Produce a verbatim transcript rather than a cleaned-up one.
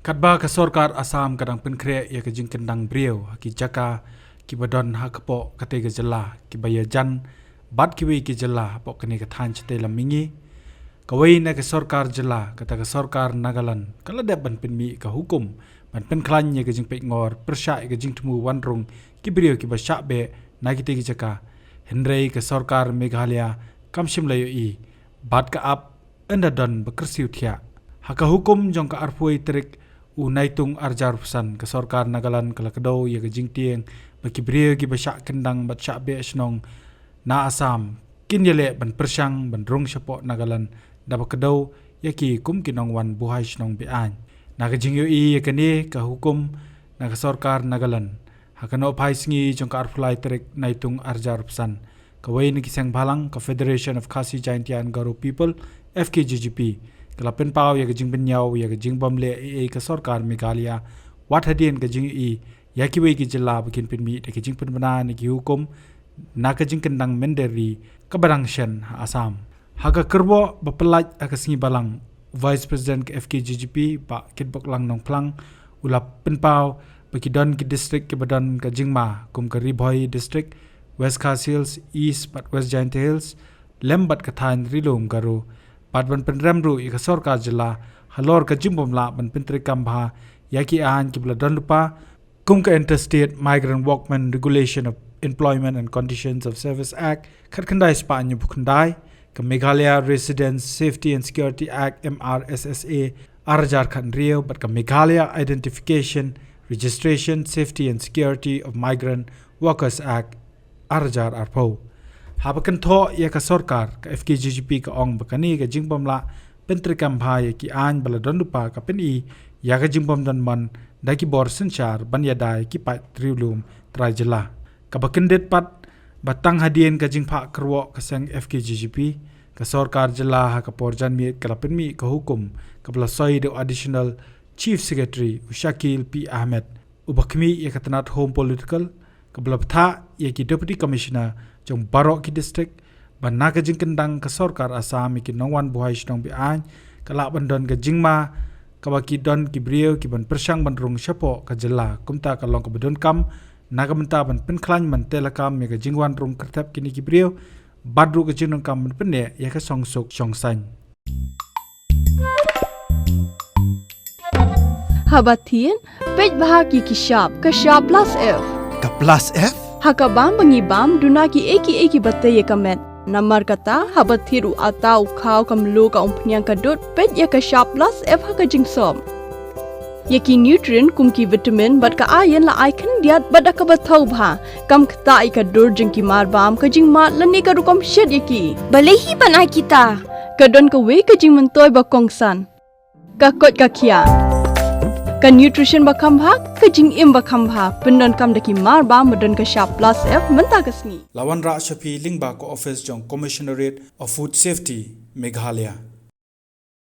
Katba ka sorkar Assam ka dang pynkhreh ïa ka jingkyndang briew ha ki jaka kiba don ha kpoh katei ka jylla kiba ïajan bad kiwei ki jylla hapoh kane ka thaiñ shatei lam mihngi, kawei na ka sorkar jylla, kata ka sorkar Nagaland, ka la dep ban pynmih ka hukum ban pynkhlaiñ ïa ka jingpeitngor pyrshah ïa ka jingthmu wanrung ki briew kiba shah beh na kitei ki jaka. Hynrei ka sorkar Meghalaya kam shym la ïohi bad ka ap ynda don ba kyrsiew thiah. Ha ka hukum jong ka arphew tarik u Naitung arhajar arphew san, ka sorkar Nagaland ka la kdew ïa ka jingtieng ba ki briew kiba shah kyndang bad shah beh shnong na Assam kin ïaleh ban pyrshang ban rung shapoh Nagaland da ba kdew ïa ki kum ki nongwan buhai shnong be-aiñ. Na ka jingïohi ïa kane ka hukum na ka sorkar Nagaland, ha ka nohphai sngi jong ka arphew lai tarik Naitung arhajar arphew san, kawei na ki seng bhalang, ka Federation of Khasi Jaintia and Garo People, F K J G P, ka la pynpaw ïa ka jingbynñiaw ïa ka jingbym leh ei ei ka sorkar Meghalaya wat hadien ka jingïohi ïa kiwei ki jylla ba kin pynmih da ka jingpynbna na ki hukum na ka jingkyndang mynder ri kaba dang shen ha Assam. Ha ka kyrwoh ba pyllait ha ka sngi Balang, Vice President ka F K J G P, Bah Kitboklang Nongphlang, u la pynpaw ba ki don ki district kiba don ka jingma kum ka Ri Bhoi District, West Khasi Hills, East bad West Jaintia Hills, lem bad ka thaiñ Ri-lum Garo, bad ban pynrem ruh ïa ka sorkar jylla halor ka jingbym lah ban pyntreikam bha ïa ki aiñ kiba la don lypa, kum ka Interstate Migrant Workmen Regulation of Employment and Conditions of Service Act khatkhyndai spah hynñiewphew khyndai, ka Meghalaya Residents Safety and Security Act, M R S S A, arhajar khathynriew, bad ka Meghalaya Identification, Registration, Safety and Security of Migrant Workers Act, arhajar arphew. Haba kynthoh ïa ka sorkar, ka F K J G P ka ong ba kane ka jingbym lah pyntreikam bha ïa ki aiñ ba la don lypa ka pyni ïa ka jingbym don mon da ki bor synshar ban ïada ïa ki paid Ri-lum trai jylla. Kaba kyndit pat, ba tang hadien ka jingphah kyrwoh ka seng F K J G P, ka sorkar jylla ha ka por janmiet ka la pynmih ka hukum kaba la soi da u Additional Chief Secretary u Shakil P Ahmed, uba khmih ïa ka tnat Home Political, kaba la bthah ïa ki Deputy Commissioner jong baroh ki district ba na ka jingkyndang ka sorkar Assam ïa ki nongwan buhai shnong be-aiñ, ka lah ban don ka jingma kaba ki don ki briew kiban pyrshang ban rung shapoh ka jylla. Kumta ka long kaba donkam na ka bynta ban pynkhlaiñ ban tei lakam ïa ka jingwan rung kyrthep kine ki briew, bad ruh ka jingdonkam ban pynneh ïa ka shongsuk shongsaiñ. Haba thied, peit bha ki ki shap, ka shap plus F. Ka plus F? Ha ka bam ba ngi bam, duna ki ei ki ei kiba tei ïa ka met. Namar kata, haba thied u atta, u khaw, ka mluh, ka umphniang, ka dud, peit ïa ka shap plus F ha ka jingsop. Ïa ki nutrient kum ki vitamin bad ka iron la ai khyndiat bad da kaba thaw bha. Kam ktah ïa ka dur jong ki mar bam, ka jingmad lane ka rukom shet ïa ki. Balei hi ban ai kita? Ka don kawei ka jingmyntoi ba kongsan. Ka koit ka khiah. Ka nutrition ba kham bha, ka jingim ba kham bha. Pyndonkam da ki mar bam ba don ka shap plus F mynta ka sngi. La wanrah sha phi lyngba ka office jong Commissionerate of Food Safety, Meghalaya.